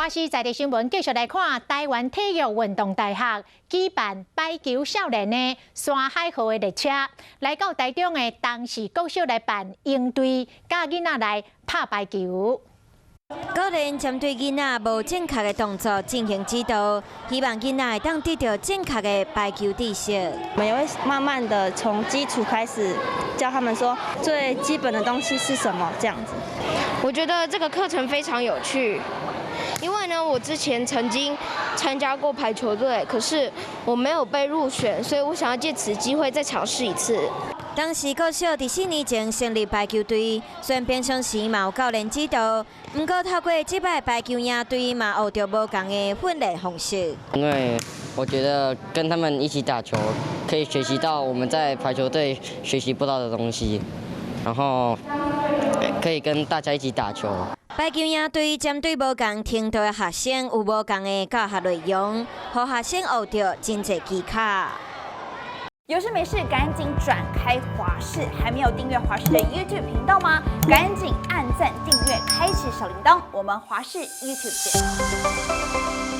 華視在地新聞繼續來看，臺灣體育運動大學舉辦排球少年的山海號的列車，來到臺中的東勢國小來辦營隊，教囡仔來拍排球。教練針對囡仔無正確的動作進行指導，希望囡仔會當得到正確的排球知識。我們也會慢慢的從基礎開始教他們說最基本的東西是什麼，這樣子。我覺得這個課程非常有趣，因為呢，我之前曾經參加過排球隊，可是我沒有被入選，所以我想要借此機會再嘗試一次。東勢國小佇4年前成立排球隊，雖然平常時嘛有教練指導，毋過透過這擺排球營隊嘛學著無仝的訓練方式。因為我覺得跟他們一起打球，可以學習到我們在排球隊學習不到的東西，然後可以跟大家一起打球。排球營隊針對無仝程度的學生，有無仝的教學內容，予學生學著真濟技巧。有事沒事趕緊轉開華視，還沒有訂閱華視的 YouTube 頻道嗎？趕緊按讚訂閱，開啟小鈴鐺。我們華視 YouTube 見。